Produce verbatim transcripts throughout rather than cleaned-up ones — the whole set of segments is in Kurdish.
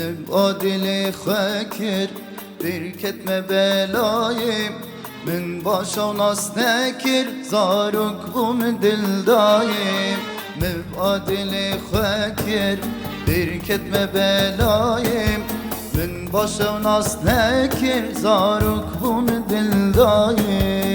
Min ba dilê xwe kir, pir ketme belayê. Min baş ew nas nekir, zarok bûm dildayê. Min ba dilê xwe kir, pir ketme belayê. Min baş ew nas nekir, zarok bûm dildayê.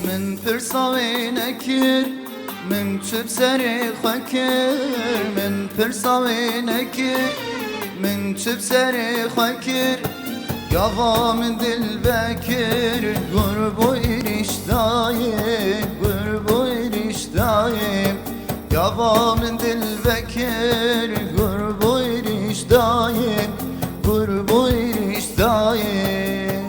Min pirsa wê nekir, min çi bi serê xwe kir, min pirsa wê nekir, min çi bi serê xwe kir. Gava min dil vekir, gur bo êrîş dayê, gur bo êrîş dayê. Gava min dil vekir, gur bo êrîş dayê, gur bo êrîş dayê.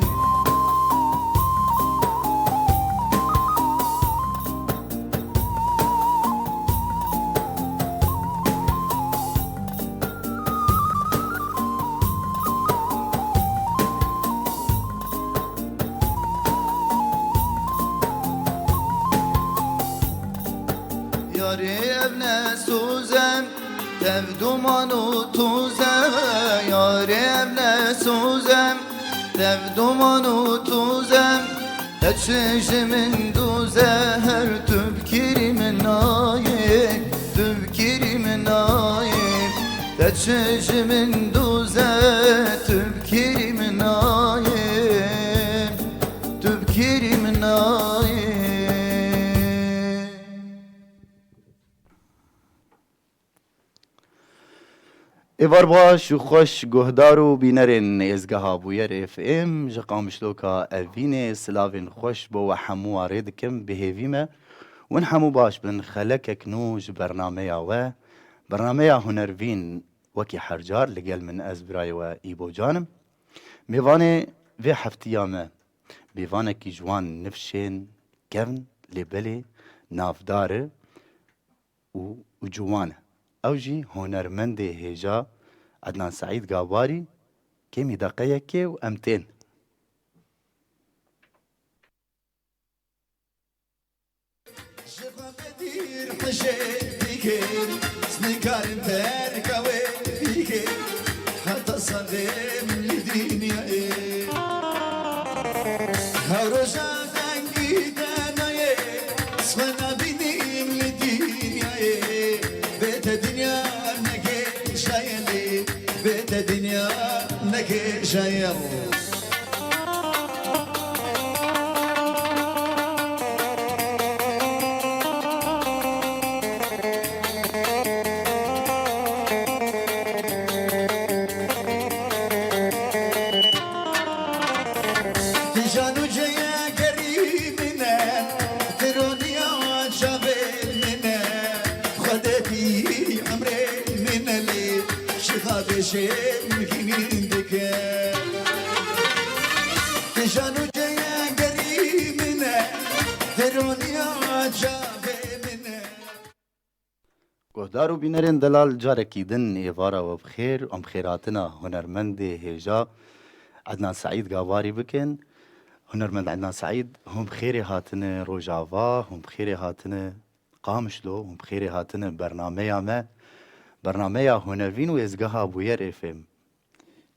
Yarê ev ne soz e, tev duman û toz e. Yarê ev ne soz e, tev duman û toz e. Te çi ji min doz e, her tu bi kêrî min nayê, tu bi kêrî min nayê. Te çi ji min doz e, tu bi kêrî min nayê, tu bi kêrî min nayê. Êvar baş û xweş guhdar û bînerên êzgeha Bûyer F M ji Qamişloka Evînê silavên xweş bo we hemû wa rê dikim, bi hêvî me win hemû baş bin. Xelekek nû ji bernameya we, bernameya Hunervîn wekî her car li gel min ez birayê we Îbo Can im. Mêvanê vê heftiya me mêvanekî ji wan nifşên kevn lê belê navdar e û, û ciwan e. Ew jî hunermendê hêja Ednan Seîd Gabarî, kêmî deqeyekê û em tên. Ji xwe Bedir hijê dike, nikarim terka wê bike, heta serê min li dinyayê. Her roja dengî te nayê, sxwe nabînim li dinyayê. Vê te dinya neke şayelê, vê te dinya neke şayel. Dijan û ceya gerî min e, tironiya çavê min e, Xwedê bî emrê min e lê, şixa bêşê min hînîn dike. Dijan û ceya gerî min e, tironiya çavê min e. Guhdar û bînerên delal, carekî din êvara we bi xêr, em xêrhatina hunermendê hêja Ednan Seîd Gavarî bikin. Hunermend Ednan Seîd, hûn bi xêrê hatine Rojava, hûn bi xêrê hatine Qamişlo, hûn bi xêrê hatine bernameya me, bernameya Hunervîn û êzgeha Bûyer F M.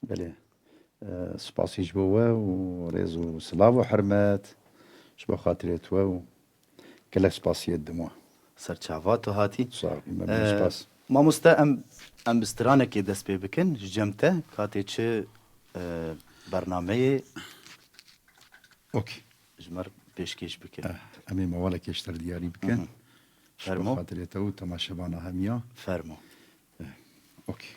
Belê. E, spasî ji bo we û rêz û silav û hurmet ji bo xatirê we û gelek spasiyê didim we. Serçava tu hatî. Sağ ol, memnun, e, spas. Mamoste, em, em bi stranekê dest pê bikin ji cem te, katê çi, e, bernameyê Okey. Ji me re pêşkêş bike. Eh, em ê mawalekê ji te re diyarî bikin. Mhm. Ji bo Fermo. Xatirê te û temaşevana hemiya. Fermo. Eh, okey.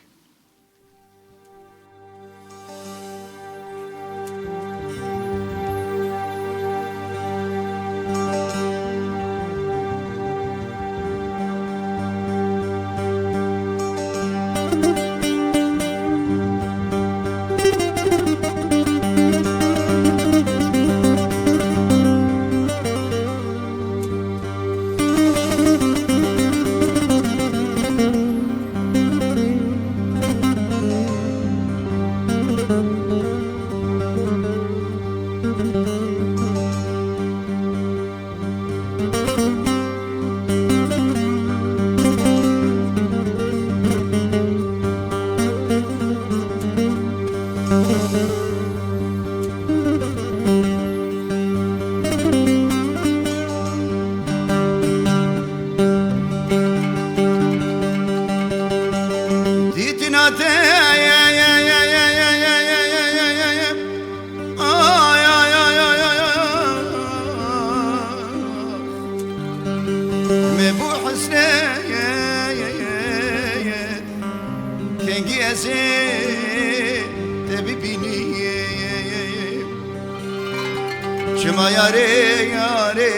Çima yarê, yarê,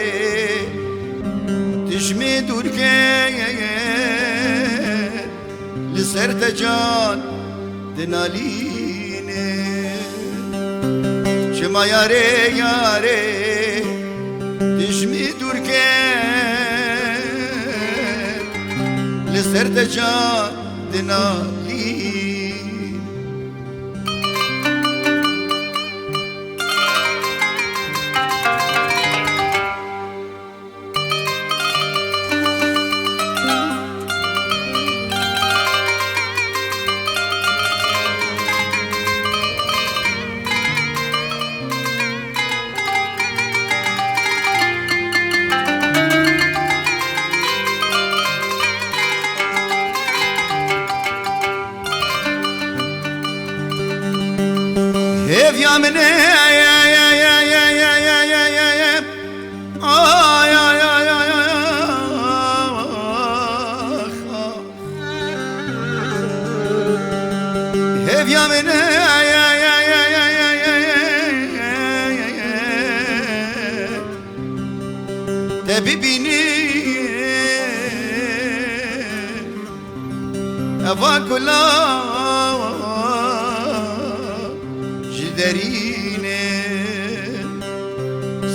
dijmî dûr ke, li ser te can dinalîne. Çima yarê, yarê, dijmî dûr ke, li ser te can dinalîne. Hêviya min e, ay, ay, ay, ay, ay, ay, ay, ay, ay, ah, ah. Hêviya min e, ay, ay, ay, ay, ay, ay, ay, ay, ay, ay, ay, ay. Te bibînim, eva gula ji derînê,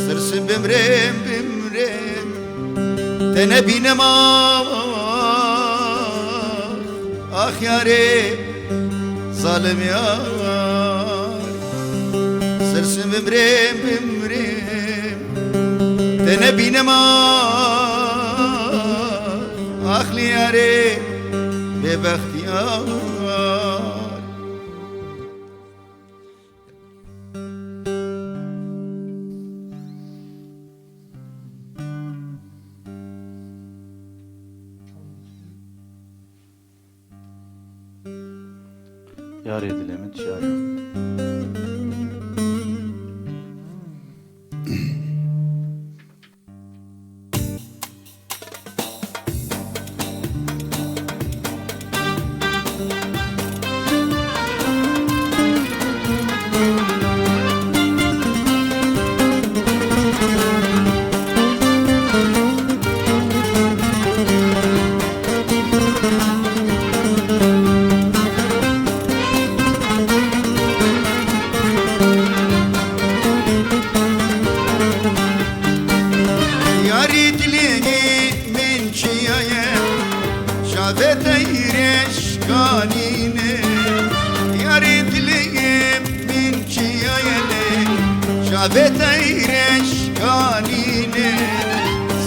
sirsim bimrêm, bimrêm, te nebînim, ah, ah, yarê. Zalim yar, sirsim bimrêm, bimrêm, te nebînim, ah, ah, li yarê bêbextiyar. Yarê dilê min çi ya? Yarî dilê min çiyaye, çavê te îreşkanîne. Yarî dilê min çiyaye lê, çavê te îreşkanîne.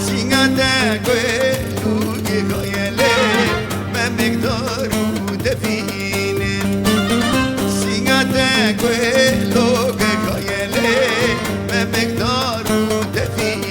Sînga te guh û gîgaye lê, memekdar û devîne. Sînga te guh û gîgaye lê, memekdar û devîne.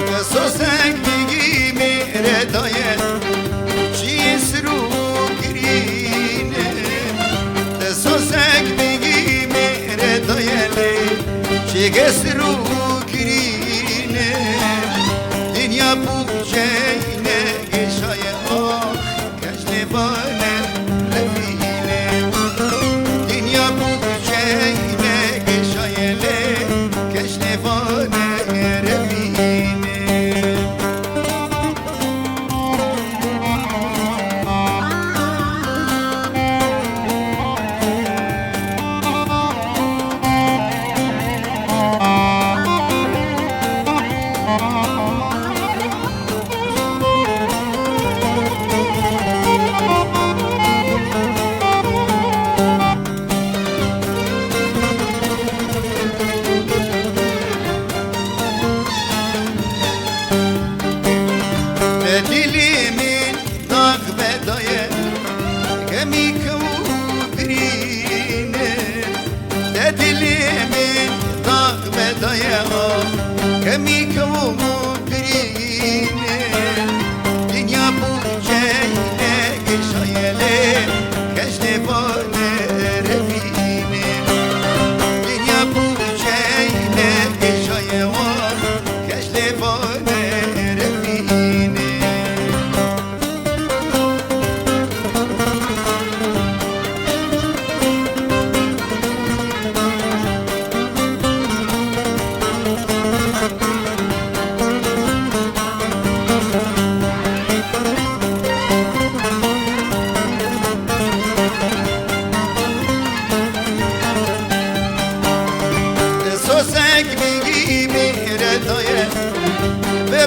Te sosek digî mêre daye, çiyê sir û kirîne. Te sosek digî mêre daye lê, çiyê sir û kirîne. Dinya bû ceyne geşaye, ah. Kes nêvane revîne, dinya bû ceyne geşaye lê, kes nêvane revîne.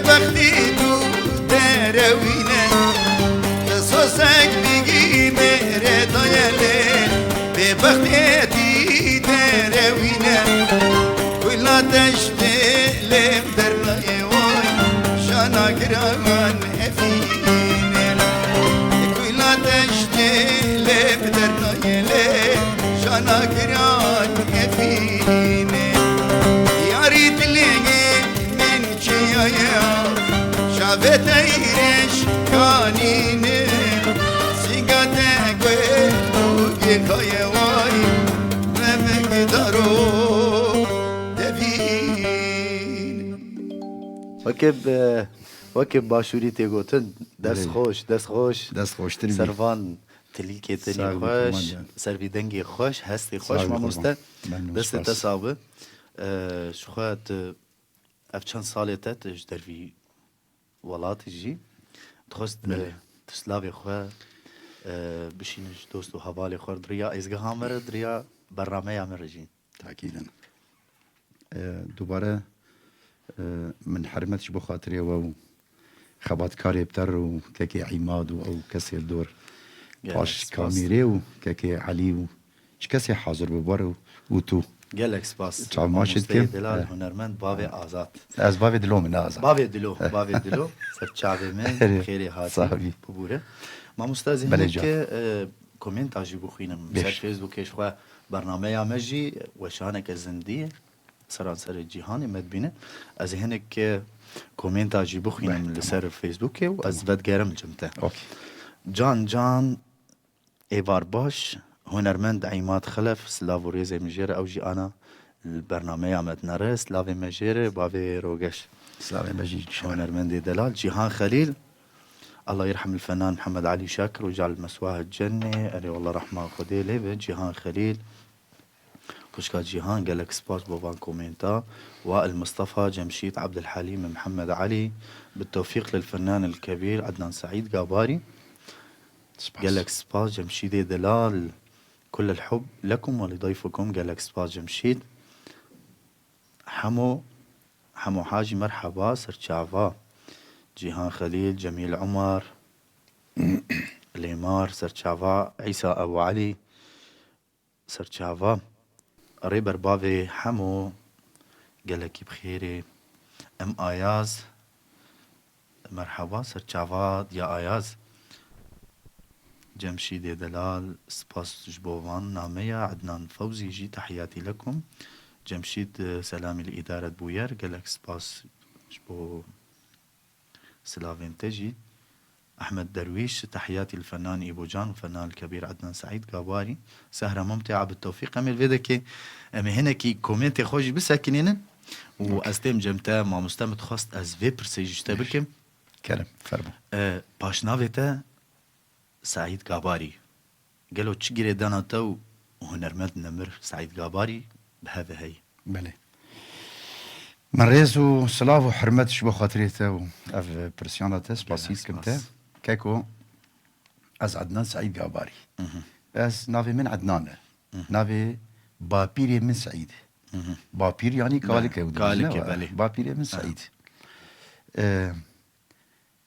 Bextê tu derewîne, qisosek bigî mêrê daye lê, bêbextê tî derewîne. Kula deştê lê bi dernayê way, şana giran efîne. Kula deştê lê bi dernayê lê, şana giran efîne. Yarî dilê min çiyaya, şavê te îrêş kanîne, sînga te guel û gêxaye way, me mengdaro devîn. Weke bi, weke başûrî tê gotin, dest Belê. Xweş, dest xweş. Dest xweştir bî. Servan tilîkê tenê Sağ ol, xweş, kurban. Ser vî dengê xweş, hestê Sağ xweş ol, mamoste. Kurban. Memnun, Destê te spas. Sax bi. Ee, ji xwe tu ev çend salê te tu ji dervî welatî jî. Dixwest, Belê. e, tu slavê xwe, e, bişîne ji dost û hevalê xwe re, di riya êzgeha me re, di riya bernameya me re jî. Takîden. E, dubare, e, min hermet ji bo xatirê we û xebatkarê bi te re û kekê Îmad û ew kesê li dor Gelek paş spas. Kamîrê û kekê Elî û Çi kesê hazir bi bar û, û tu. Gelek spas. Çav maşê Mamosteyê dikim. Delal, Eh. Hunermend, bavê Azad. Ez bavê Dilo min, ne Azad. Bavê Dilo, Eh. Bavê Dilo. Ser çavê min, Erê, xêrê hatî, sağ bî. Bibûre. Mamosta ez Belê hinek, can. E, komenta jî bixwînim. Bêş. Ser Facebookê ji xwe bernameya me jî weşaneke zindî ye. Seranserê cîhanê me dibîne. Ez hinek, e, komenta jî bixwînim Belê, li tamam. Ser Facebookê û ez Tamam. Vedigerim cim te. Okey. Can Can, Êvar baş, hunermend Îmad Xelef, silav û rêzê min jê re, ew jî ana li bernameya me dinere, silavê me jê re, bavê Rogeş. Silavê me jî. Hunermendê delal, Cîhan Xelîl, Allah yerhemil fenan Mihemed Elî Şakir û ceal meswahe cennê, erê wallah rehma Xwedê lê be, Cîhan Xelîl, Xwişka Cîhan, gelek spas bo van komenta. Wail Mistefa, Cemşîd, Abdulhelîm, Mihemed Elî, بالتوفيق للفنان الكبير عدنان سعيد Gabarî. Spas. Gelek spas Cemşîdê delal. كل الحب لكم ولضيفكم. Gelek spas Cemşîd. Hemo, Hemo Hacî merheba, serçava. Cîhan Xelîl, Cemîl Umar, Lêmar, serçava, Îsa Ebu Elî. Serçava. Rêber bavê hemo gelekî bi xêrê. Em Ayaz. Merheba, serçava diya Ayaz. Cemşîdê delal, spas ji bo van nameya. Ednan Fewzî jî, tehiyatî lekum. Cemşîd, e, selamî li îdaret bûyer. Gelek spas ji bo Silavên te jî. Ehmed Derwîş, تحياتي للفنان إيبو جان والفنان الكبير عدنان سعيد Gabarî. Sehra Mumtia بالتوفيق. Em ê li vê dekê, em ê hinekî komentê xwe jî bisekinînin. Û Okey. Ez têm cem te, mamoste min dixwest ez vê pirsê jî ji te Bêş. Bikim. Kerem, fermo. E, paşnavê te Seîd Gabarî. Gelo çi girêdana te û hunermend nemir Seîd Gabarî bi hev ve heye? Belê. Min rêz û silav û hurmet ji bo xatirê te û ev pirsiyana te, spasî Gelek dikim te. Spas. Keko, ez Ednan Seîd Gabarî. Mhm. Ez, navê min Ednan e. Mhm. Navê bapîrê min Seîd e. Mhm. Bapîr yanî Belê. Kalik e û dibêjin, Kalik e, ne? Belê. Bapîrê min Aha. Seîd. E,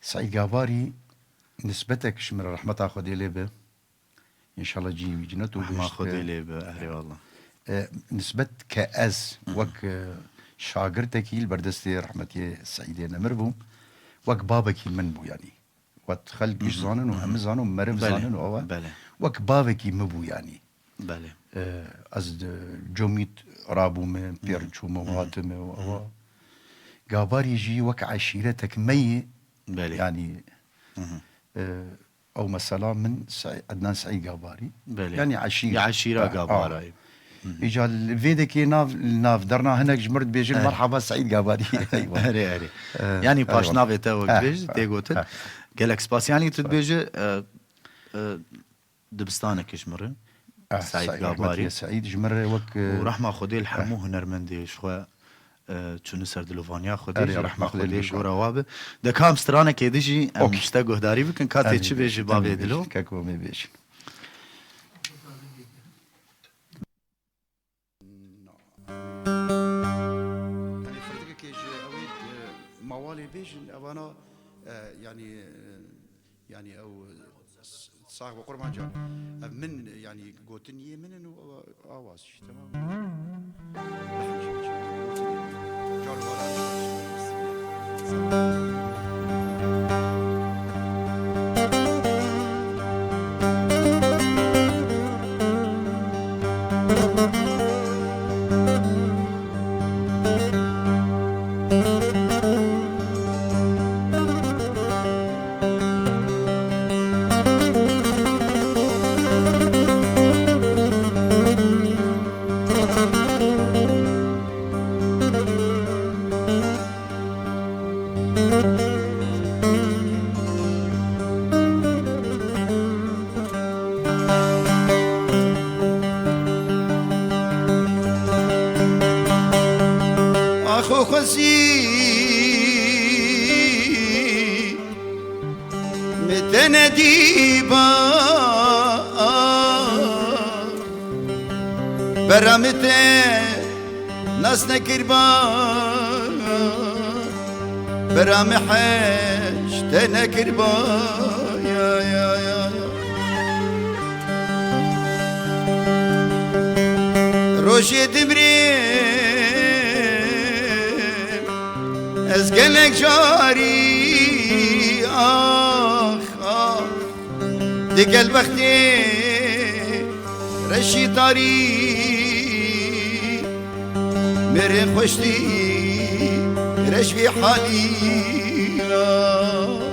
Seîd Gabarî nisbetek ji min re rehmeta Xwedê lê be. Înşallah cihê wî cinet û Rehma bihişt Xwedê be. Lê be, ehrê wallah. E, nisbet ke ez Hı hı. wek, e, şagirtekî li ber destê rehmetiyê Seîdê Nemir bûm, wek babekî min bû yanî. Wet xelk giş Hı hı. zanin û Hı hı. hemî zanin û meriv Belê, zanin û ew e. Belê. Wek bavekî min bû yanî. Belê. E, ez di Comît rabûme, pêr Hı hı. çûme û Hı hı. hatime û Hı hı. ewa. Gabarî jî wek eşîretek me yê, Belê. yanî, Hı hı. e, ew mesela min Se-, Ednan Seîd Gabarî. Belê. Yanî eşîr. Ya eşîra Ha, Gabara ha. ye. Hı hı. Îca li vê dekê nav, nav derna hinek ji mir dibêjin Erê. Merhaba Seîd Gabarî. Eyvallah. Erê, erê. E, Yanî eyvallah. paşnavê te wek Eh, dibêjî, tê eh, gotin. eh. Gelek spas. Yanî tu dibêjî, e, e, dibistanekê ji min re. Ah, Seîd Seîd, Gabarî. Rehmetiye Seîd ji min re wek, Û eh, rehma Xwedê li eh. hemû hunermendê ji xwe, eh, çûne ser dilovaniya Xwedê Erê, jî, rehma rehma Xwedê Xwedê li gişa. Gora wa be. De ka em stranekê dijî, em Okey. ji te guhdarî bikin, ka tê Erê, çi bêjî em ê bavê bêjin, Dilo? Keko em ê bêjin. Yanî firtikekê ji ew ê, eh, mawalê Bêjin evana, e, yanî, e, yanî ew, e, s-, sax be qurban can. Ev min, yanî gotin yê min in û ew awaz jî, temam. Lehn jî biçin, gotin yê min. Can û wala. Axo xwezî min te nedîba, bera min te nas nekirba, bera min hej te nekirba, ya, ya, ya, ya. Rojê dimrê ez gelek carî, ax, ax, digel bextê reşî tarî, mêrê xweştî reş vî halî, ax.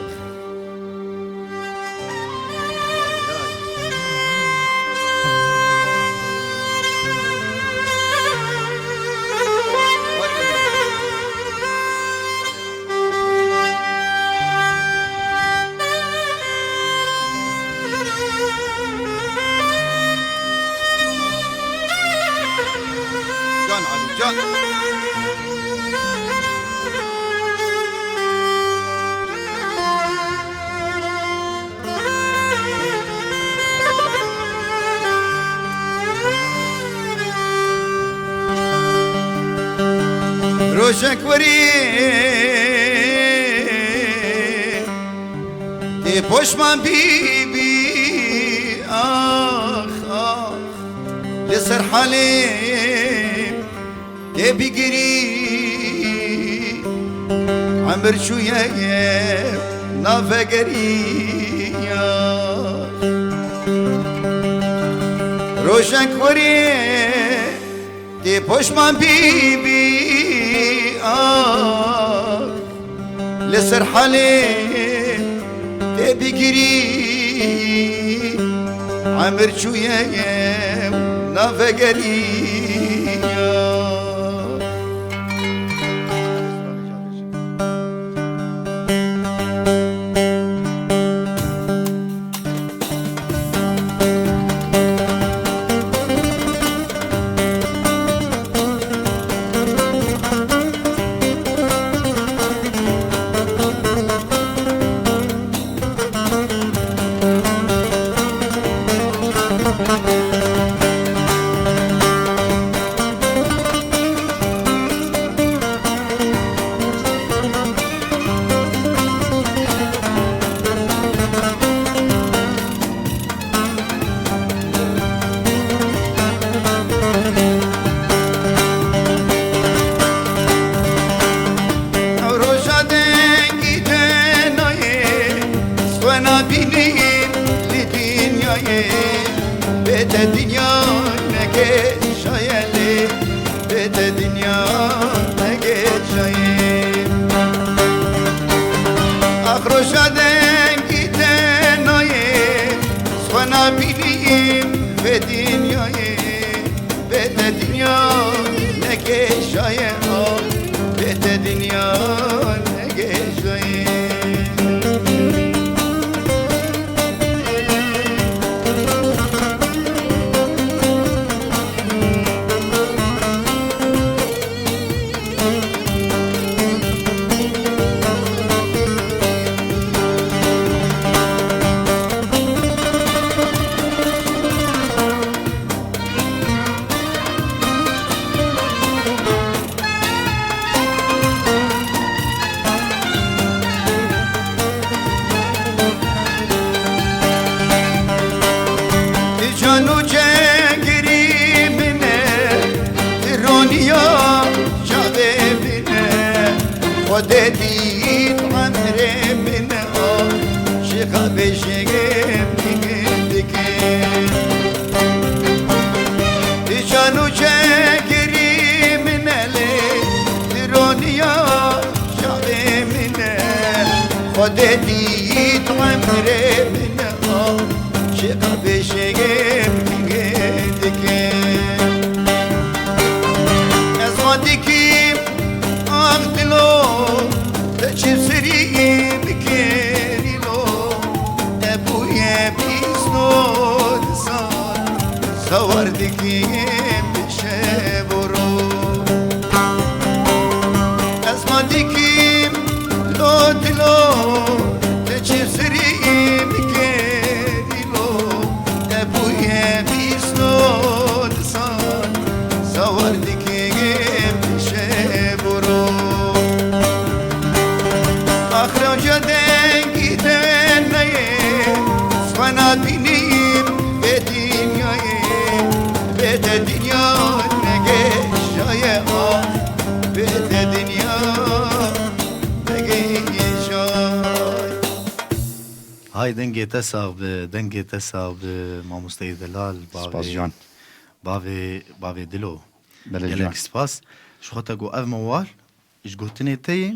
Can Ali, can. Rojek werî tê poşman bîbî, ax, ax, li ser halê tê bigirî, emir çûye navegeriya. Rojek werê tê poşman bîbî, ah, li ser halê tê bigirî, emir çûye navegeriya. Roja dengî tenayê, xwena bînî li dinyayê, bê te dinya neke şayelê. Bê te dinya negêjayê. Ax roja dengî tenayê, xwena bînî vê dinyayê. Bê te dinya negêjayê, ah, bê te dinya negêjayê. Ya çavê min e, Xwedê dît emrê min a, şêxa bêjegê min dike. Îcan û çekirî min e lê, dironiya çavê min e, Xwedê dît emrê min a, şêxa bêjegê min dike. Ez xwe dikîm, ax dilo, te çi serî bikerî lo, te bûye bîst nod sal, sawar dikîm bi şev û roj. Ez xwe dikîm, lo dilo, te çi serî bikerî lo, te bûye bîst nod sal, sawar dikîm bi şev û roj. Ax roja dengî te neyê, xwe nabînîm vê dinyayê, bê te dinya negeşaye, ah, bê te dinya negeşaye. Hay dengê te sax bi, dengê te sax bi, mamosteyê delal, Spas bavê, can. bavê, bavê Dilo. Belê can. Gelek spas. Ji xwe te got ev mewal ji gotinê te yê?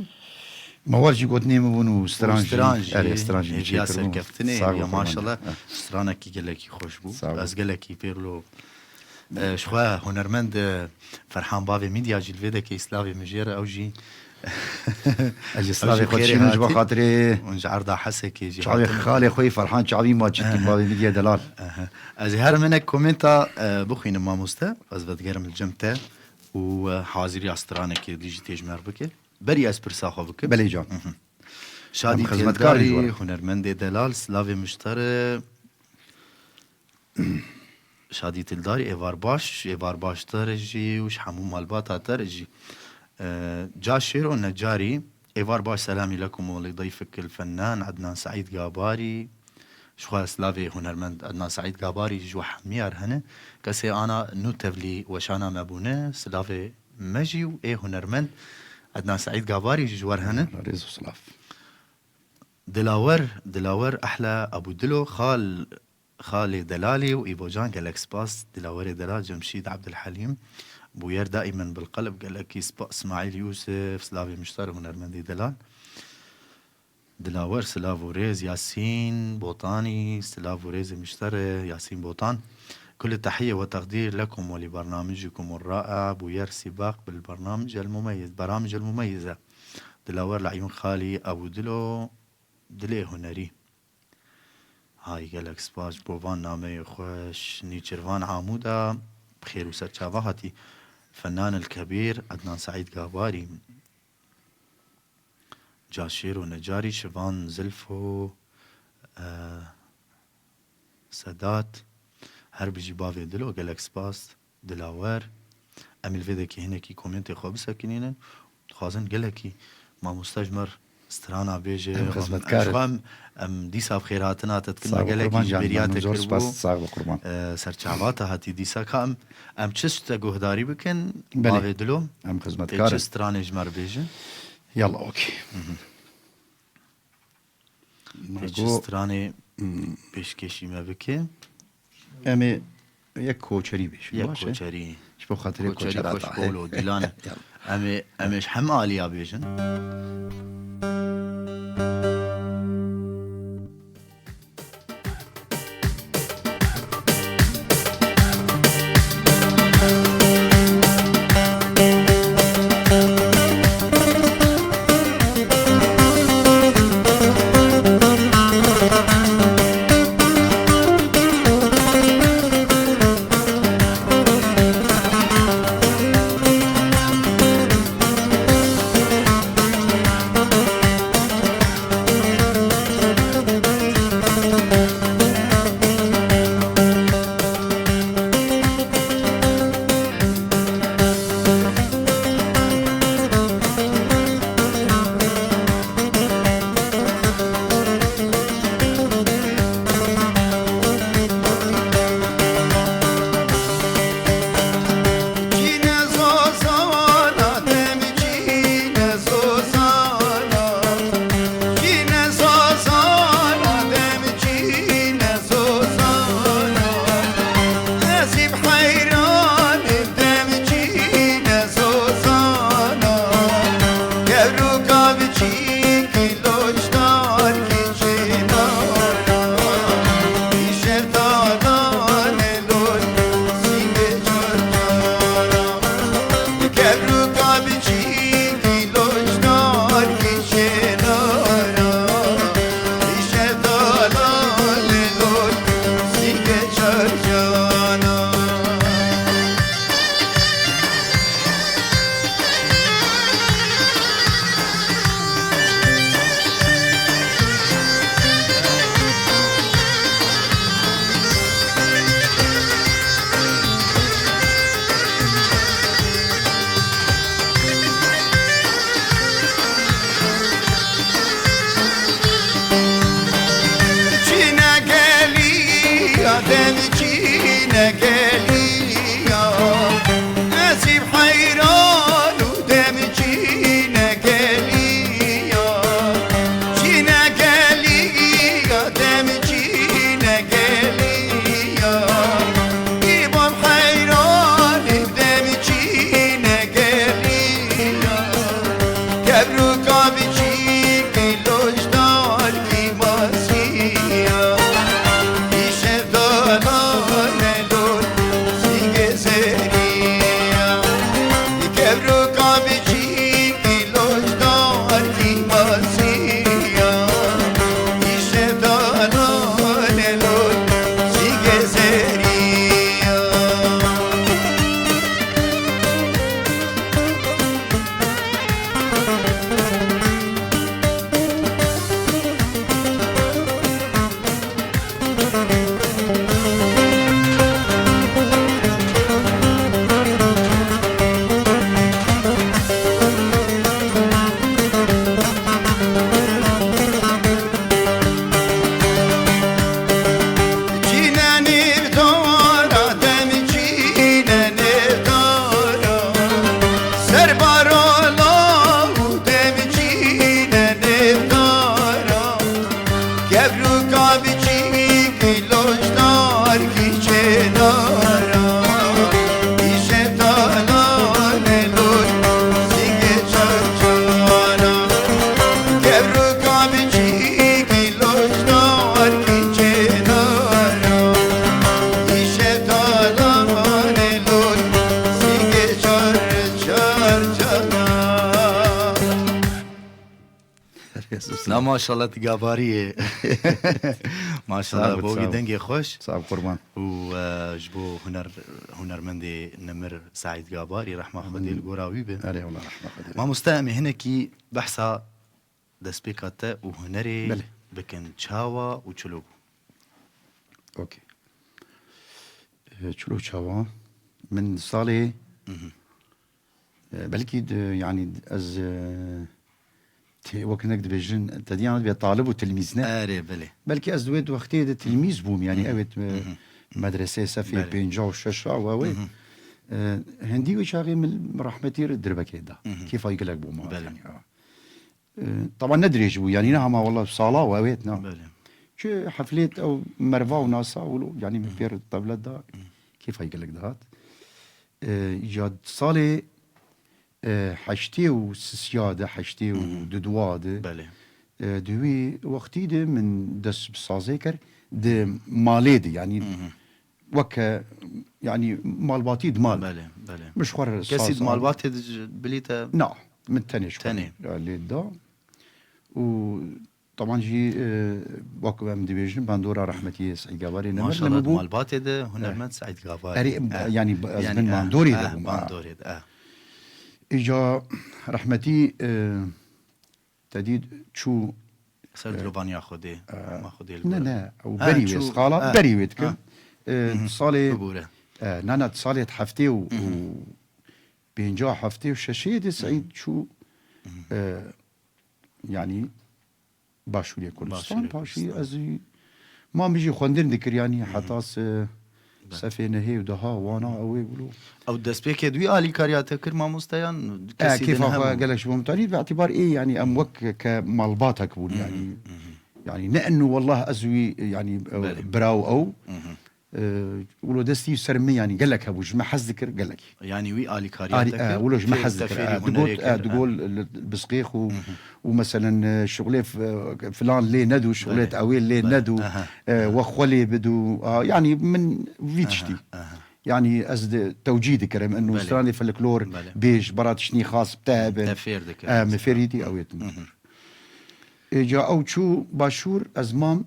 Mewal jî gotinê min bûn û stran jî. Û stran jî. Erê, stran jî hêviya çêkiribûn. Serkeftinê, Sağ ol, hêviya qurban. Maşallah. Eh. Stranekî gelekî xweş bû. Sağ ol. Ez gelekî pêrlo. Eh, ji xwe hunermend, eh, Ferhan bavê Midya jî li vê dekê slavê min jê re, ew jî Ez jî ew slavê jî xwe xêrê dişînim ji bo hatin. Xatirê Hûn ji erda Hesekê jî çavê hatin. Xalê xwe yî Ferhan çavî ma çîtî bavê Midya delal. Aha. Ez ê her minek komenta, eh, bixwînim mamoste. Ez vedigerim li cem te û, eh, haziriya stranekê dî jî tê ji me re bike. Berî ez pirsa xwe bikim. Belê can. Mhm. Şadî Em xizmetkarê Têldarî, ji we re. Hunermendê delal, silavê miştare. Şadî Têldarî, êvar baş, êvar baş te re jî û ji hemû malbata te re jî. E, Ca Şêro Necarî, êvar baş, selamî lekum û li dayfik il fennan Ednan Seîd Gabarî. Ji xwe silavê hunermend Ednan Seîd Gabarî ji we hemiya re hene. Kesê ana nû tevlî weşana me bûne, silavê me jî û ê hunermend Ednan Seîd Gabarî jî ji we re hene. Rêz û silav. Dilawer, Dilawer ehla Ebû Dilo, xal, xalê delalê û Îbocan gelek spas. Dilawerê delal Cemşîd Ebdilhelîm, Bûyer daîmen bilqelb, gelekî spa-, Smaîl Yûsif, silavê miştar hunermendê delal. Dilawer, silav û rêz, Yasîn Botanî, silav û rêzê miştare, Yasîn Botan. Kullu tehiye ve teqdîr lekum ve li bernamicikum el ra'a, Bûyer Sîbaq bil bernamicel mumeyyiz, beramicel mumeyyize. Dilawer li Eyûn Xalî, Ebû Dilo, dilê hunerî. Hay gelek spas ji bo van nameyê xweş, Nîçirvan Amûda, bi xêr û serçava hatî. Fennan el Kebîr, Ednan Seîd Gabarî. Ca Şêro Necarî, Şivan Zilfo, e, Sedat, her bijî bavê Dilo, gelek spas, Dilawer. Em ê li vê dekê hinekî komentê xwe bisekinînin. Dixwazin gelekî mamoste ji me re strana bêje. Em xizmetkar in. Em, em dîsa bi xêrhatina te dikin. Sağ ol, gelekî qurban ji can, bêriya te kiribû. Sağ ol, memnun, zor spas, sağ ol, qurban. E, serçava te hatî dîsa ka em, em çi ji te guhdarî bikin, Belê. Bavê Dilo? Em xizmetkar in. Tê çi stranê ji me re bêjin? Yalla, okey. Mhm. Tê çi stranê pêşkêşî me bike? Em ê yek koçerî bêjin, Yek baş e? Koçerî. Ji bo xatirê koçera Koçerî, tahe. Koşkol û Dîlan e. Yalla. Em ê, em ê ji hemî aliya bêjin. Na maşallah, tu gabarî yê. Maşallah, Sağ ol, bo sağ wî ol. Dengê xweş. Sağ ol, kurban. Û e, ji bo huner, hunermendê nemir Seîd Gabarî, rehma Xwedê li gora wî be. Erê, wala rehma Xwedê. Mamoste, em ê hinekî behsa destpêka te û hunerê Belê. bikin. Çawa û çilo bû? Okey. E, çilo çawa? Min salê, e, belkî de, yani ez, e, tê-, wek hinek dibêjin, te diyan dibe talib û tilmîz ne? Erê, belê. Belkî ez di wê wextê de tilmîz bûm, yani evet, e, medresê sefê Belê. pênca û şeş a we wê. E, hindî wê çaxê min rahmetî re dirbekê da. Kêfa gelek bû ma. Belê. Yani, ha. E, taban ne dirêj bû, yani ne hema wala sala we evet, na. Belê. Çi heflêt ew merva û nasa wilo, yani min pêr tevlet da, kêfa gelek dihat. E, ya salê, e, heştê û sisiya de, heştê û dudwa de, Belê. e, di wî wextî de min dest bi sazê kir, di malê de, yani weke, yani malbatî di mal. Belê, belê. Min ji xwe re Kesî saz di malbatê de ji bilî te? Na, min tenê ji xwe Tenê. re lê da. Û taban jî, e, wek em dibêjin, bandora rehmetî Seîd Gabarî nemir Maşallah, nemir bû. malbatê de hunermend Seîd Gabarî. Erê, Eh. yani, ez Yani, bin eh, bandorê de eh, bûm, ha. Bandorê de, eh. Îca rehmetî, e, te dît çû Ser dilovaniya Xwedê. Ma Xwedê li Ne, gor. ne, ew Ha, berî wê, çû- skala ha, berî wê ha. dikim. E, salê, Bibûre. e, ne, ne, salê heft û, û pênca, heft û şeş de Seîd çû, e, yani Başûrê Kurdistan, Başûrê paşî Kurdistan. ez jî, ma min jî xwendin dikir, yani heta se-, sefê nehê û deha wana ew ê wilo. Ew destpêkê di wî alîkariya te kir mamoste yan E, kesî din kêfa xwe hebû? gelek ji bo min tanî, bi îtibar ê, yani em wek ke malbatek bûn, yani. Yani ne ennu wallah ez wî, yani, e, Belê. bira û ew, e, wilo destî ser min, yani gelek hebû, ji me hez dikir gelek. Yanî wî alîkariya Alî, te e, kir, wilo ji me tê- hez dikir. tefêrî E, digol, hunerê e, kir, digol, e, bisqêx û, û meselen, e, şixulê f-, e, filan lê nedû, şixulê Belê. te ew ê lê Belê. nedû, Aha. e, we xwe lê bidû. A, yani min vî tiştî. Aha. Yani ez de tewcîh dikirim, inu Belê. stranê folklor, Belê. bêj, bara tiştî xas bi te hebin. Te fêr dikir. E, min fêrî dî, ew ê din. Ê, ca ew çû başûr, ez mam,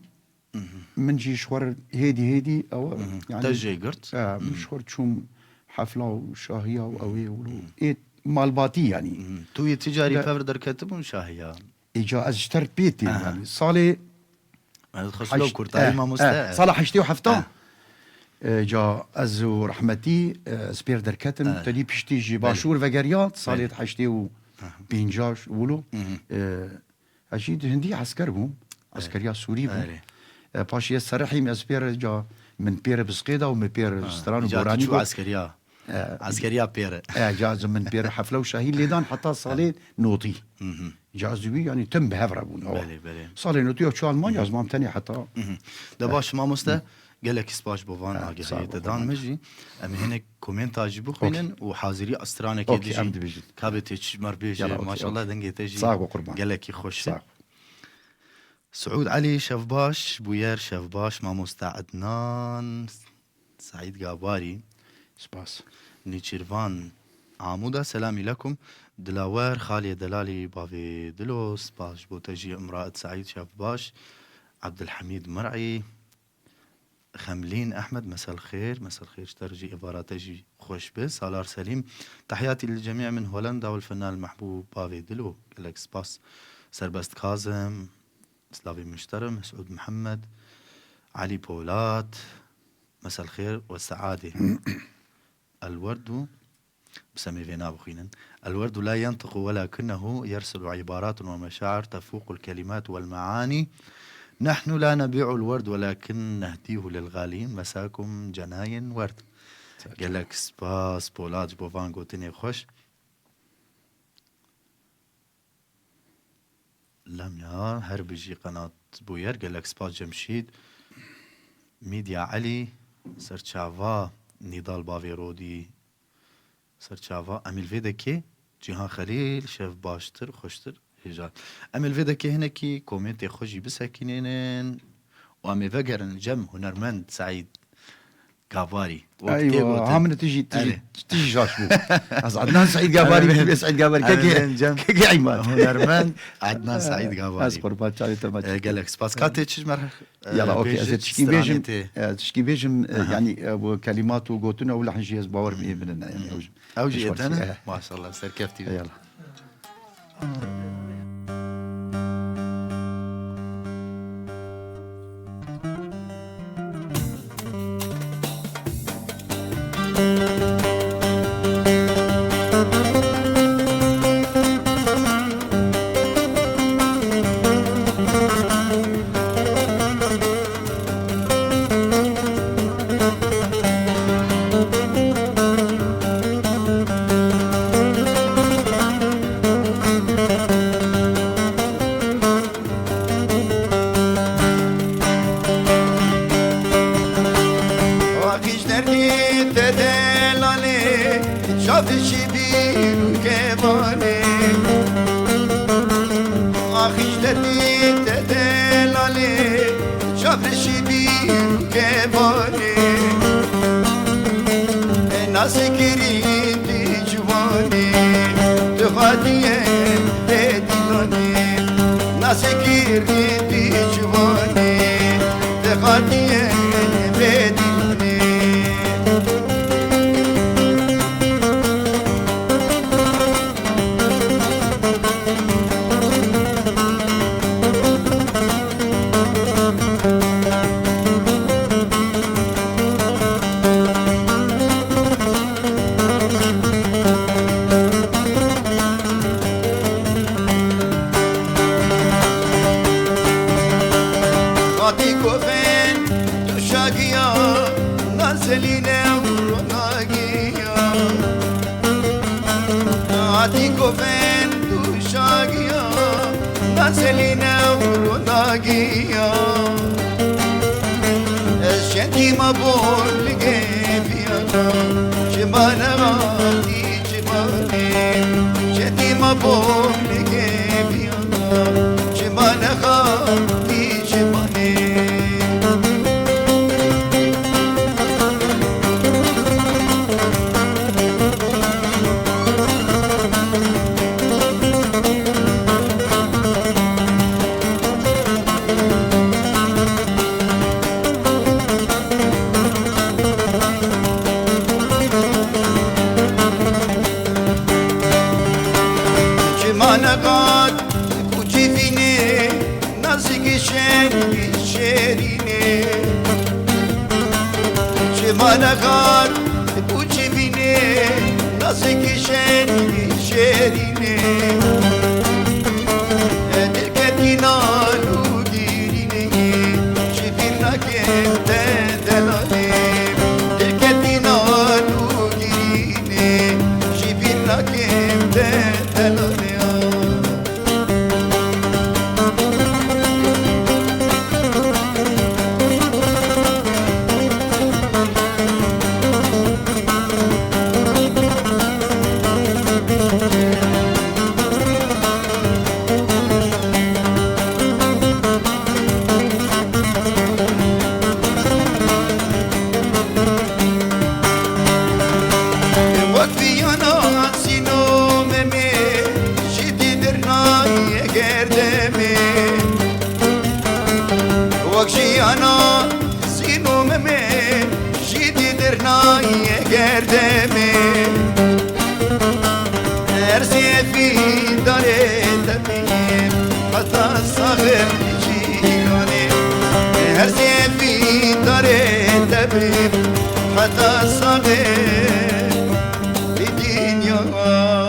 min jî ji xwe re hêdî hêdî, ew, yani, Te jê girt. e, min ji xwe re çûm hefla û şahiya û ew ê wilo. Ê malbatî, yani. Hmm. Tu yê ticarî pev derketibûn şahiya? Ê, ca ez ji ter pê têm, Aha. yani. Salê Ez xwe silo heşt- kurtarî e, mamoste. e, sala heştê û hefta. E, ca ez û rehmetî, e, ez pêr derketim, E. tedî piştî jî başûr vegeriya, salê heştê û pênca wilo. E, ez jî di hindî esker bûm, eskeriya Sûrî bûm. Erê. E, paşî ez serihîm, ez pêr ca min pêr bisqê da û min pêr stran û Îca tu goranî çû got. Eskeriya. Eskeriya pêre. E, ca ez min pêr hefle û şahî lêdan heta salê notî. Ca ez wî, yani tim bi hev re bûn. Belê, belê. Salê notî ew çû Almanya, ez mam tenê heta. De baş mamoste, gelekî spas bo van Ha, agahiyê sağ ol, te dan kurban. Me jî. Em hinek komentê jî bixwînin û hazirî stranekê Okey, dijî. em dibêjin. Kabê tê çi mer bêje, Yala, okey, maşallah okey. Dengê te jî Sağ ol, kurban. Gelekî xweş e. Sağ ol. Siûd Elî, şev baş, Bûyer, şev baş, mamoste Ednan, Seîd Gabarî. Spas. Nîçîrvan Amûda, selamî lekum. Dilawer, xalê delalî bavê Dilo, spas ji bo te jî, Imraet Seîd, şev baş. Abdulhamîd Mir'î, Xemlîn Ehmed, mesel xêr, mesel xêr ji te re jî, êvara te jî xweş be. Salar Selîm, tehiyatî li cemî min Holenda û li Fenal Mehbûb bavê Dilo, gelek spas. Serbest Kazim, slavê min ji te re, Mesûd Mihemed, Elî Polat, mesel xêr we seadê. Elwerdu, bi semê vê nabixwînin. Elwerdu la yentiqu welakinnehu yersilu ibaratun ve meşair tefuqul kelimat vel meani. Nehnu la nebi'ul werd welakin nehdihu lil galiyin. Mesakum cenayin werd. Gelek spas Polat ji bo van gotinê xweş. Lemya, her bijî qenat Bûyer, gelek spas Cemşîd. Mîdya Elî, serçava Nîdal bavê Rodî, serçava. Em ê li vê dekê Cîhan Xelîl, şev baştir, xweştir, hêja. Em ê li vê dekê hinekî komentê xwe jî bisekînênin û em ê vegerin cem hunermend Seîd. Gabarî. Wek tê Eywa, gotin. Ha min tu jî, tu jî, Erê. Tu jî şaş bû. Ez Adnan Saîd Gabarî, Erê. Bî bes Saîd Gabarî. Erê, Kekê, ben cem kekê Eyman. Hunermend Adnan Saîd Gabarî. Ez qurban çavê te me. E, gelek spas. Ka tê çi mer-, e, Yala, okey, ez bêjî, ê tişkî stranê bêjim, tê. E, tişkî bêjim, e, Aha. Yanî, e, bu kelimat û gotin ew lehn jî ez bawer bim, ê binin, yanî, ew jî. Ew jî Eş êtene? Xwedî, e. Maşallah, serkeftî be. Eyvallah. Axîş derdî te delalê, çavdişî bîr û kevanê. Axîş derdî te delalê, çavdişî bîr û kevanê. E, nasî kirî di ciwanê, tu xatiye te dîlanê. Nasî kirî di ciwanê, te xatiye te dîlanê. Xatî kovên tu şagiya, nazelîne û ronagiya. Xatî kovên tu şagiya, nazelîne û ronagiya. Ez şentî ma bor li geviyana, çimane xatî çimane. Şentî ma bor li geviyana, çimane xatî çimane. Çimane xatî ku civînê, nazikî şêrînê. Çimane xatî ku civînê, nazikî şêrînê. Dilketî nal û girînê, ji bîr nakim te delalê. Dilketî nal û girînê, ji bîr nakim te delalê. Wek viyana zîno Memê, jî dî dirnayê gerdemê. Wek jiyana zîno Memê, jî dî dirnayê gerdemê. Her zêfî darê te bî, heta saxê cîganê. Her zêfî darê te bî, heta saxê dinyayê.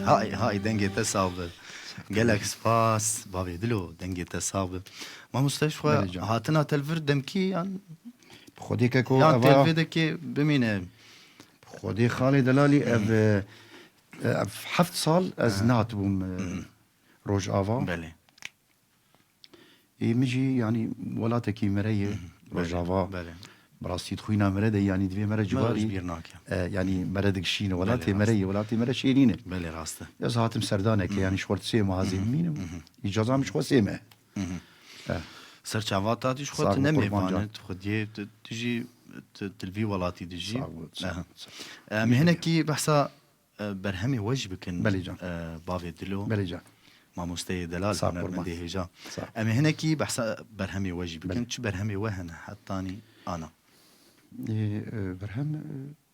Hay hay, dengê te sax be. Gelek spas, bavê dilo, dengê te sax be. Mamoste, ji xwe Belê can. Hatina te li vir demkî yan? Xwedê keko Yan eva te li vê dekê bimîne? Xwedê xalê delalî, ev, e, ev heft sal ez nehatibûm, e, Rojava. Belê. Ê min jî, yanî, welatekî mere ye, Hı hı. Belê, Rojava. Belê. Bi rastî dixwîna mere de, yanî, divê mere Mere ciwarî, ji bîr nake. E, yanî, mere digişîne. Belê, welatê mere rast. Ye, welatê mere şêrîn e. Belê, rast e. Ez hatim serdaneke, Hı hı. Yanî, ji xwe sê meha zê Hı hı. bimînim. Hı hı. Îcaza min ji xwe sê meh. Hı hı. E. Ser çava ta tu ji xwe Sağ tu ol, nemê qurban can. Vane, tu xwediyê, tu, tu jî tu, tu li vî welatî dijî. Sağ ol, sağ ol, Aha. sağ ol. Em ê hinekî behsa, e, berhemê we jî bikin, Belê can. e, bavê Dilo. Belê can. Mamosteyê delal, Sağ ol, hunermendê qurban. hêja. Sağ ol. Em ê hinekî behsa berhemê we jî bikin. Belê. Çi berhemê we hene hetanî ana? Ê, e, berhem, e,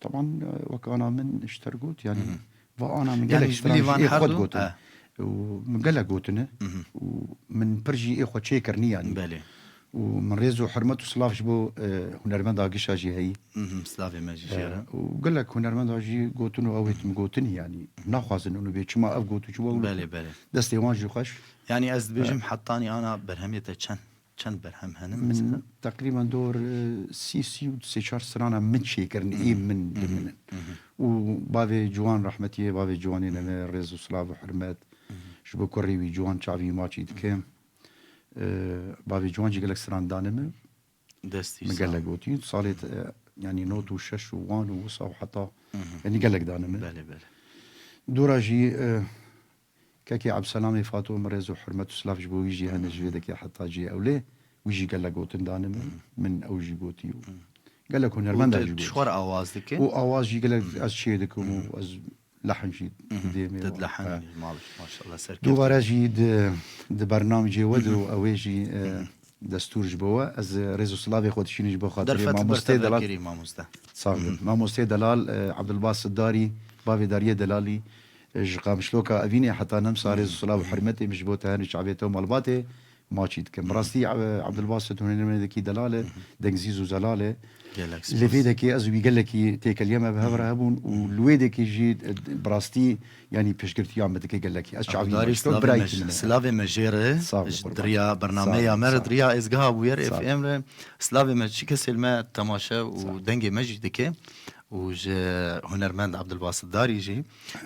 teban, e, wek ana min ji te re got, yanî Hı hı. va ana min Yanî gelek ji bilî stran jî van ê her xwe du? digotin. He. Û min gelek gotine. Hı hı. Û min pir jî ê xwe çêkirine, yanî. Belê. Û min rêz û hurmet û silav ji bo, e, hunermenda gişa jî heyî. Hı hı, silavê me jî E, jê re. û gelek hunermenda jî gotin û ew ê tim gotin, yanî. Naxwazin hûn bê çima ev got û çima ew got. Belê, belê. Destê wan jî xweş. Yanî ez dibêjim E. hetanî ana berhemê te çend, çend berhem hene Min mesela? teqrîben dor, e, sî, sî û sê çar strana min çêkirin, ê Hı hı. min Hı hı. diminin. Hı hı. Û bavê Ciwan rehmetiyê, bavê Ciwanê Hı hı. neme rêz û silav û hurmet. Hı hı. Ji bo kurê wî Ciwan çavî maçî dike. Hı hı. E, bavê Ciwan jî gelek stran dane min. Destî Min sağ gelek ol. gotî. Salê te, yanî not û şeş û wan û wisa û heta, Hı hı. yanî gelek dane min. Belê, belê. Dora jî, e, kekê Ebselamê Fato, min rêz û hurmet û silav ji bo wî jî hene ji vê dekê heta cihê ewlê. Wî jî gelek gotin dane min. Hı. Min ew jî gotî û Hı. gelek Û hunermenda tu jî ji gotî. xwe re awaz dike? Û awaz jî gelek Hı. ez çê dikim û Hı. ez lehn jî Hı hı. didêmê Te wan. dilehenî, Ha. mal-, maşallah, serkeftin. Dubare jî di, di bernamecê we de Hı hı. û ew ê jî, e, Hı hı. destûr ji bo we. Ez, e, rêz û silavê xwe dişînim ji bo xatirê Derfet mamostê bertev Delal. Kirî mamoste. Sağ Hı hı. olun. Mamostê Delal, e, Abdulbasit Darî, bavê Dariyê Delalî, e, ji Qamişloka Evînê heta Nemsa rêz û silav û Hı hı. hurmetê min ji bo te hene çavê te û malbatê. maçî dikim. Bi Hı hı. rastî, e, Abdulbasit hunermendekî delal e, Hı hı. dengzîz û zelal e. Gelek spas. Li vê dekê ez û wî gelekî têkeliya me bi hev re Hı hı. hebûn û Hı hı. li wê dekê jî, e, bi rastî, yanî pêşgirtiya me dike gelekî. Ez çavî Abduldarî, maçî, silavê me birayekî ji, min e. silavê me jê re, Sağ ol, ji qurban. diriya Sağ ol, bername ya me re, sağ ol. diriya êzgeha bûyer Sağ ol. F M re, silavê me çi kesê li me temaşe û Sağ ol. dengê me jî dike. û ji hunermend Abdulbasit Darî jî.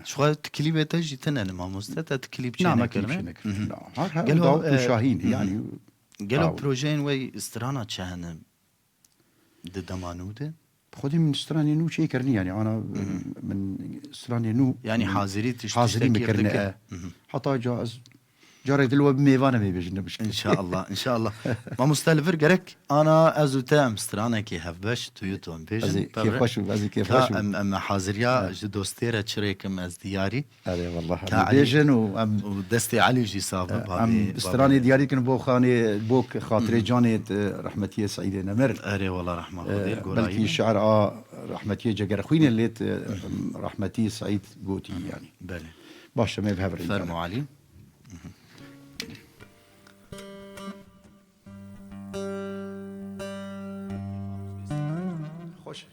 Ji xwe tu klîbê te jî tune ne mamoste, te tu klîb çê Na, me klîb nekirine. çê nekirine. Mhm. Na. Her, her Gelo, daw û e, şahîn, mhm. yanî, Gelo daw. projeyên we strana çi hene di dema nû de? Xwedî min stranê nû çê kirinî, yanî ana, Mhm. min stranê nû, Yanî min hazirî tiş-, hazirî min tiştekî kirine, dike. e. Mhm. Heta ca ez Carek dil we bi mêvanê me bêjin, ne bişkin. Înşallah, înşallah. Mamoste, li vir gerek ana ez û te em stranekê hevbeş, tu yê tu em bêjin. Ez ê kêfxweş bim, ez ê kêfxweş bim. Em, em haziriya ji dostê re çirêkim ez diyarî. Erê, wallah, em bêjin û em, û destê Elî jî sax be, em bavê, bavê. Stranê diyarî dikin bo xanê, bo xatirê canê, e, rehmetiyê Seîdê Nemir. Erê, wallah, rehma Xwedê, e, gorayî belkî be. Şiir a rehmetiyê Cegerxwînê lê, e, rehmetî Seîd gotî, yanî. Belê. Baş e, me bi hev re. Fermo Elî. Xweş.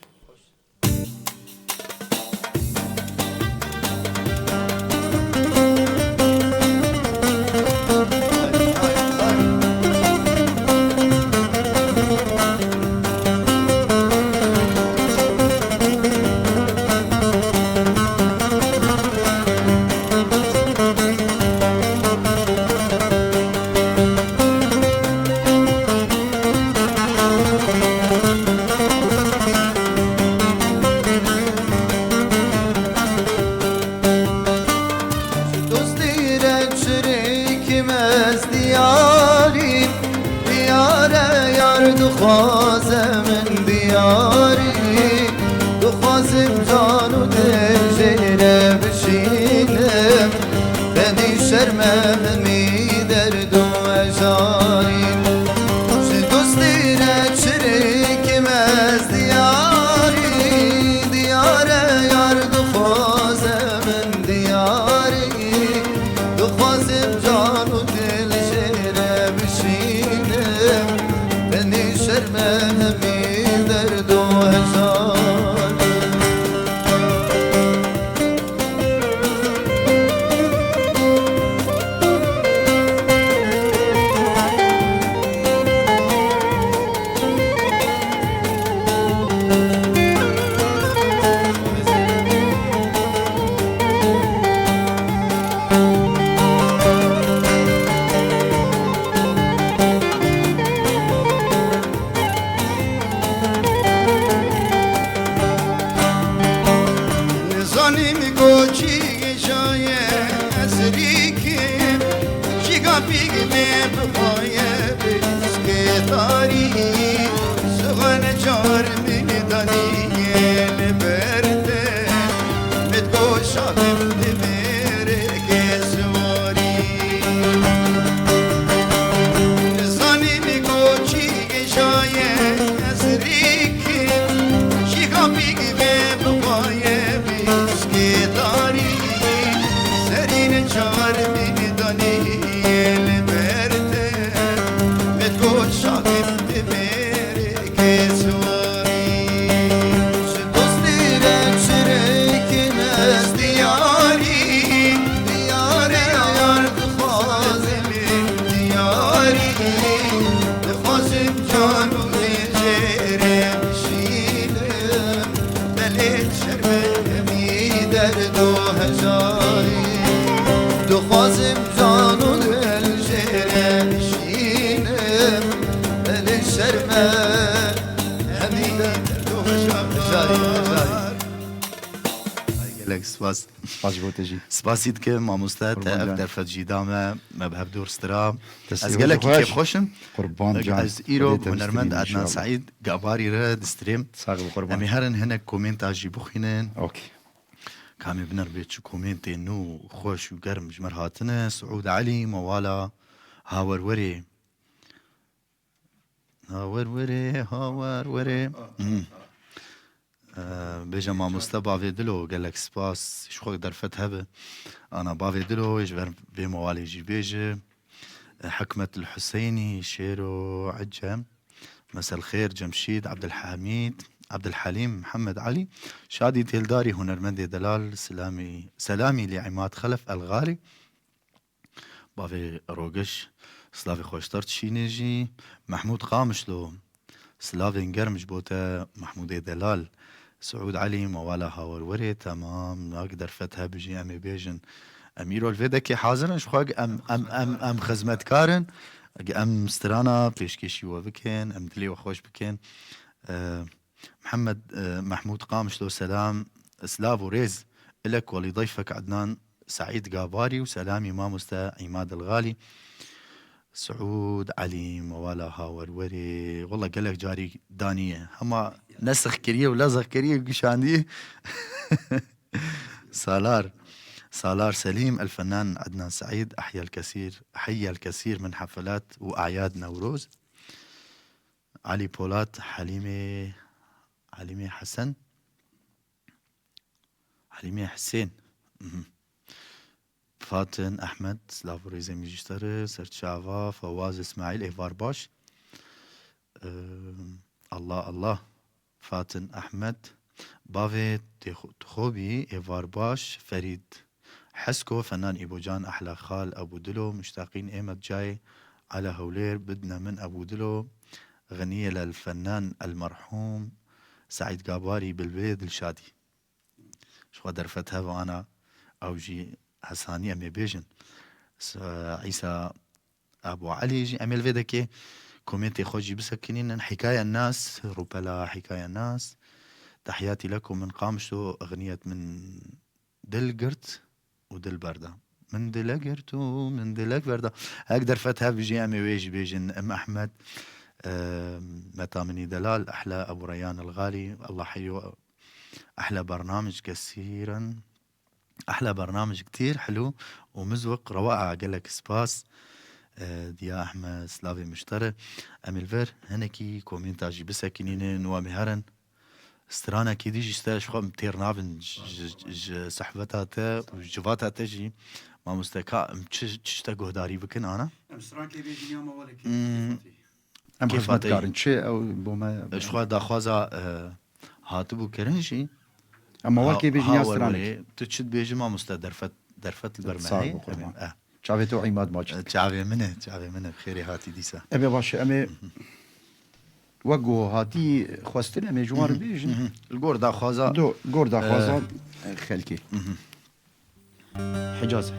Dostî re çirêkim ez diyarî, diyare yar dixwaze min diyarî. Dixwazim can û dil jê re bişînim, tenî şerme hemî derd û hejarî. Ji dostî re çirêkim ez diyarî, diyare yar dixwaze min diyarî. Dixwazim can û dil jê re bişînim, tenê şerme hemî derd û hezar. Nizanim ku çi jaye ez rîkim, çi gapîk lê bixwaye bi îskê tarî. Sixwe necar min Bi mêrekê siwarî. Nizanim ku çi geşaye ez rêkim, şîxa pîk ve bi xwe ye bîskê tarî. Serî ne çar min danî li ber te, me digot şaxim bi mêrekê siwarî. Dostî re çirêkin ez diyarî, diyarê yar dixwazim diyarî. Dixwazim can û dil jê re bişînim, belê şerm e hemî derd û hejarî. Dixwazim can û dil jê re bişînim, belê şerm e hemî derd û hejarî. Hejarî, hejarî. Ay gelek spas. Spas ji bo te jî. Spasî dikim mamoste, te Qurban ev can. Derfet jî da me, me bi hev dûr stira. Destê Ez we gelekî xweş. Kêfxweş im. Qurban can. Ez îro Xwedê te hunermend bistînin Ednan inşallah. Seîd Gabarî re distirêm. Sax ol qurban. Em ê herin hinek komênta jî bixwînin. Okey. Kamê biner bê çi komêntê nû xweş û germ ji me re hatine. Siûd Elî, mewala Hawerwerê. Hawerwerê, Hawerwerê. Hmm. Ee, bêje mamoste bavê dilo, gelek spas, ji xwe derfet hebe. Ana bavê dilo, ji ber vê mewalê jî bêje. Ee, Hikmet el Huseynî, Şêro, Ecem. Mesel Xêr, Cemşîd, Abdulhamîd, Abdulhelîm, Mihemed Elî. Şadî Têldarî, hunermendê delal, Selamî, Selamî li Îmad Xelef El Xalî. Bavê Rogiş, silavê xweşdar dişîne jî. Mehmûd Qamişlo, silavên germ ji bo te, Mehmûdê delal. Siûd Elî, mewala Hawerwerê, temam, nak derfet hebijî, em ê bêjin. Em îro li vê dekê hazir in, ji xwe em, em, em, em xizmetkar in. Em strana pêşkêşî we bikin, em dilê we xweş bikin. Eee, Mihemed, e, Mehmûd Qamişlo, selam, silav û rêz. Ilek welî dayfek Ednan Seîd Gabarî û selamî mamoste Îmad El Xalî. Siûd Elî, mewala Hawerwerê. Wela gelek carî daniye. Hema ne six kiriye û lezix kiriye, gişandiye. Salar. Salar Selîm, El Fenan Ednan Seîd, Ehyel Kesîr, Heyyel Kesîr min Hefelat û Ayad Newroz. Elî Polat, Helîmê, Helîmê Hesen, Helîmê Hisên. Mhm. Fatin Ehmed, silav û rêzê min ji te re, Serçava, Fewaz Îsmaîl, êvar baş. Ehm, Allah Allah. Fatin Ehmed, bavê têxo-, tixobî, êvar baş, Ferîd. Hesko, Fenan Îbocan, Ehla Xal, Ebû Dilo, Muştaqîn Êmed Cayê, Ala Hewlêr, Bidne Min, Ebû Dilo, Xeniyê Lel Fenan, El Merhûm, Seîd Gabarî, Bilbilê Dilşadî. Ji xwe derfet hevana, ew jî hesanî em ê bêjin. S-, Îsa Ebû Elî jî em ê li vê dekê komêntê xwe jî bisekinînin. Hîkaye nas, rûpela Hîkaye nas. Tehiyatî lekum min Qamişlo, xeniyet min dil girt û dil berda. Min dile girt û min dilek berda. Hek derfet hev jî em ê wê jî bêjin. Em Ehmed, e, Meta Minî Delal, Ehle Ebû Reyyan El Xalî, Allah heyyo, ehle bernamij kesîren. Ehle bernamij kitîr hilû û mizwiq rewa gelek spas. E, Diya Ehmed, silavê miştere. Em ê li vir hinekî komênta jî bisekinînin û em ê herin. Stranekî dî jî ji te ji xwe têr nabin ji, ji, ji sehbeta te û ji civata te jî. Mamoste ka em çi, çi ji te guhdarî bikin ana? Em stranekê bêjin ya me welekî Hmm. Kêfatî. Em Kêfatî. Xizmetkarin. Çi ew bo me Ji xwe daxwaza, e, hatibû kirin jî. Em welkê Ha-, bêjin ya ha, stranekî. Werwerê. Tu çi dibêjî mamoste derfet, derfet li ber me Sağ heye? ol, qurban. Em ê, eh. Çavê te û Îmad maç. Çavê min e, çavê min e. Xêrê hatî dîsa. Ebe baş e, em ê Mhm. Wek ku hatî xwestin, em ê ji wan re Mhm, bêjin. mhm. Li gor daxwaza, Do, gor daxwaza e, xelkê. Mhm. Hicaz e.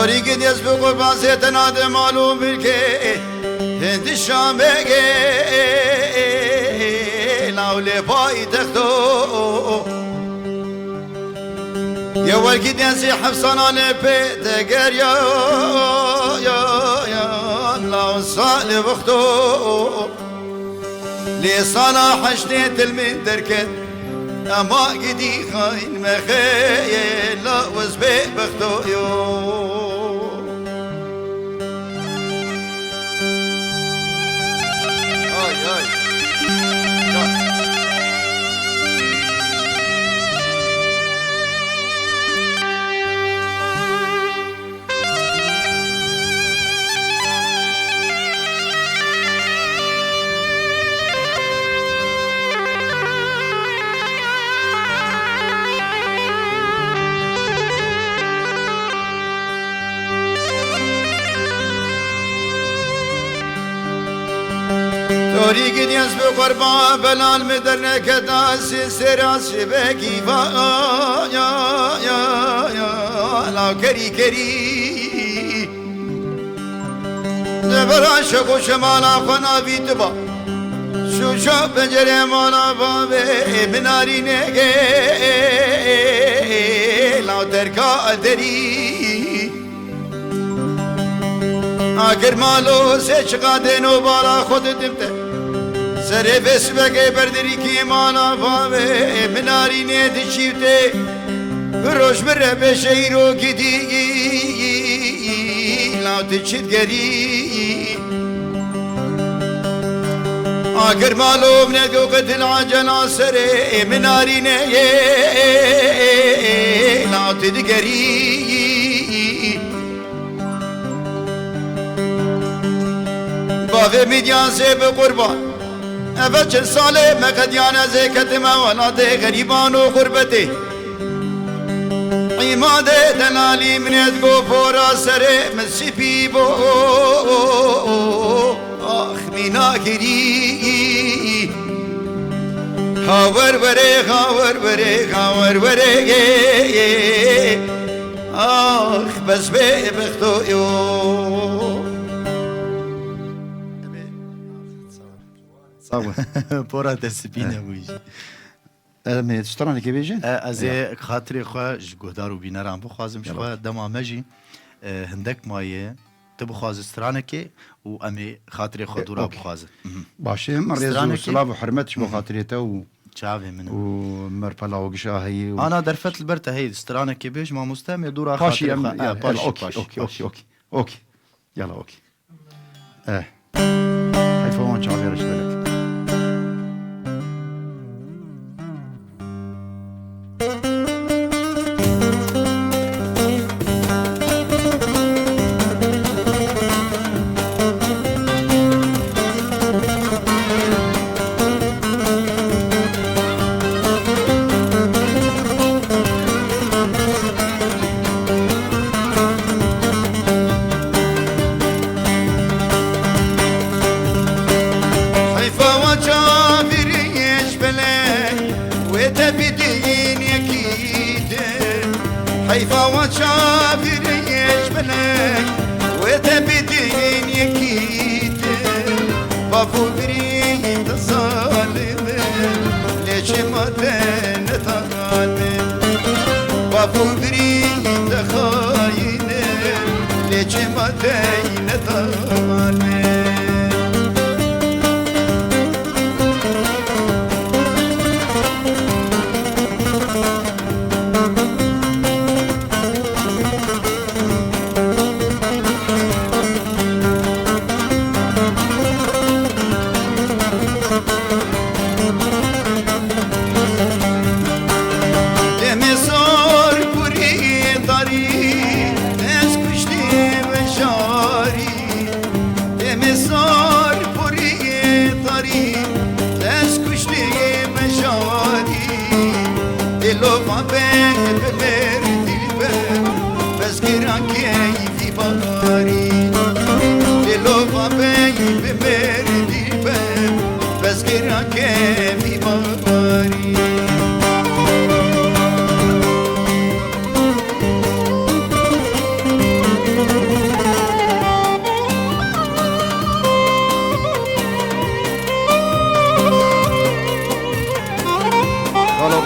Rîgid ez bi qurban zêtena de mal û milkê, hindi Şamê gê, law lê paytexto. Ye welkî denzî hefsana lê pê de geriya, ya, ya, law salê wexto. Lê sala heştê til min derket, ema gidî xayn mexeyê, la wez bê bexto yo. Ay, ay. Ya. Torî gidiyens bi qurban belan mi derneketa sê sêra sêvekî va ya ya ya la kerî kerî. Li vera şex û şemala xwe navî diba. Şûşa pencerê mala bavê min arîne gê, law derka derî. Agir malo sê çiqa dêno bala xwe didim te. Serê vê sibekê berdirîkî mala bavê min arîne diçî tê. Roj min re bêje îro gidî, law tu çi digerî? Agir malo min e, go qetil acela serê min arîne, law tu digerî. Bavê Midyasê bi qurban. Eve çil salê me qediyan ez ê ketime welatê xerîban û xurbetê. Îmadê delalî min ê digo pora serê min sipî bo. Ax mîna girî. Hawer werê, hawer werê, hawer werê. Ax bes bê bexto yo. Sağ ol. Pora te sipîne bû jî. Em ê stranekê bêjin? E, ez ê xatirê xwe ji guhdar û bîneran bixwazim, ji xwe dema me jî, e, hindek maye tu bixwaze stranekê û em ê xatirê xwe dûra bixwazin. Baş e, min rêz û silav û hurmet ji bo xatirê te û çavê min û merpela û gişa heyî û ana derfet li ber te heyî, stranekê bêj mamoste, em ê dûra xatirê xwe, e, paşî, paşî. Okey, okey, okey. Yala, okey. Eh. Heyfa wan çavê reş belek. Heyfa wa çavirî ji belek wê te bidîn yekî din. Heyfa wa çavirî ji belek wê te bidîn yekî din. Bavo birî te zalim e, lê çima te ne Bavo birî te xayîn e, lê çima te ne tane. Demê sor kurî tarî, ez kuştî vejarî. Demê sor kurî tarî, ez kuştî vejarî. Dilo ma be bi mêr dilber, bes giran keyfî barî. Dilo ma be bi mêr dilber, bes giran keyfî barî.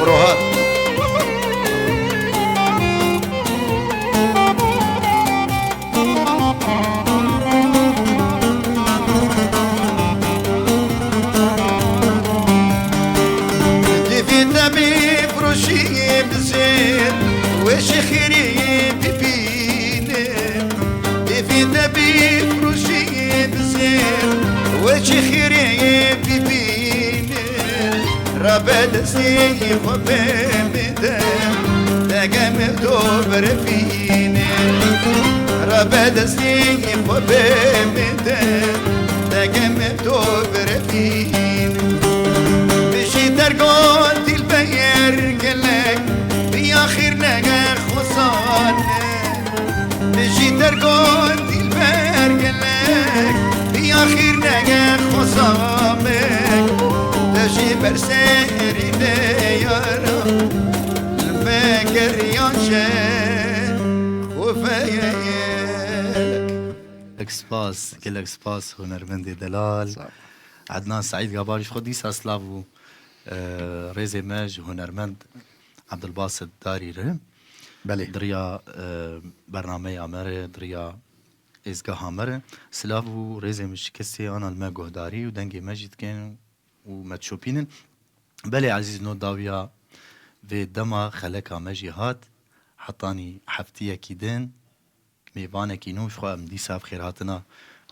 Rohat. Divê te bifroşî bizêr, wê ji xêrê bibîne. Divê te bifroşî bizêr, wê ji xêrê bibîne. Rabe destê xwe bê min de, dengê min do birevîne. Rabe destê xwe bê min de, dengê min do birevîne. Bijî dergon dîlber gelek, bi axîr nege xwezane. Bijî dergon dîlber gelek, bi axîr nege xwezame. Te jî ber serî de yara, li me geriyan je xwe veye yek. Gelek spas, gelek spas hunermendê delal. Sağ ol. Ednan Seîd Gabarî ji xwe dîsa silav û, e, rêzê me ji hunermend Ebdulbasit Darî re. Belê. Di riya, e, bernameya me re, di riya êzgeha me re. Silav û rêzê min ji kesê ana li me guhdarî û dengê me jî dikin û me dişopînin. Belê ezîz, no dawiya vê dema xeleka me jî hat. Hetanî heftiyekî din mêvanekî nû ji xwe em dîsa bi xêrhatina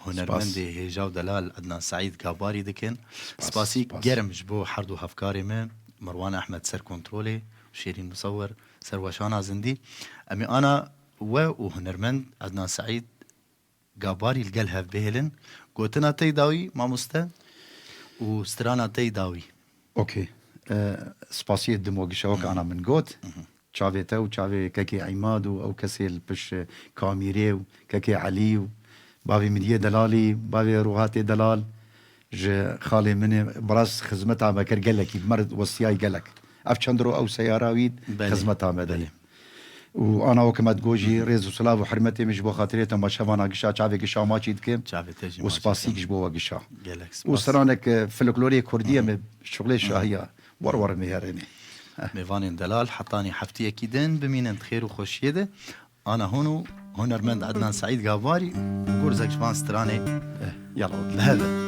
hunermendê hêja û delal Ednan Seîd Gabarî dikin. Spas, Spasî spas. Germ ji bo her du hevkarê me, Merwan Ehmed ser kontrolê û Şêrîn Musewwer ser weşana zindî. Em ê ana we û hunermend Ednan Seîd Gabarî li gel hev bihêlin. Gotina te yê dawî, mamoste, û strana te yê dawî. Okey. E, spasiyê dimo gişa wek ana min got. Çavê te û çavê kekê Îmad û ew kesê li pişt kamîrê û kekê Elî û bavê Midiyê Delalî, bavê Ruhatê Delal, ji xalê min ê birast xizmeta me kir gelekî, bi me re westiyayî gelek. Ev çend ro ew seyara wî Belê, xizmeta me de belê. Ye. Û ana wek me digot jî rêz û silav û hurmetê min ji bo xatirê temaşevana gişa çavê gişa maçî dikim Çavê te jî û maçî spasîk dikim. Ji bo we gişa. Gelek Û spas. Stranek, e, folklorê kurdî ye me şixulê şahiya. War war mêherêne. Mêvanên delal hetanî heftiyekî din bimînin di xêr û xweşiyê de. Ana hûn û hunermend Ednan Seîd Gavarî, gurzek ji van stranê Eh, yala, okey. Bi hev e.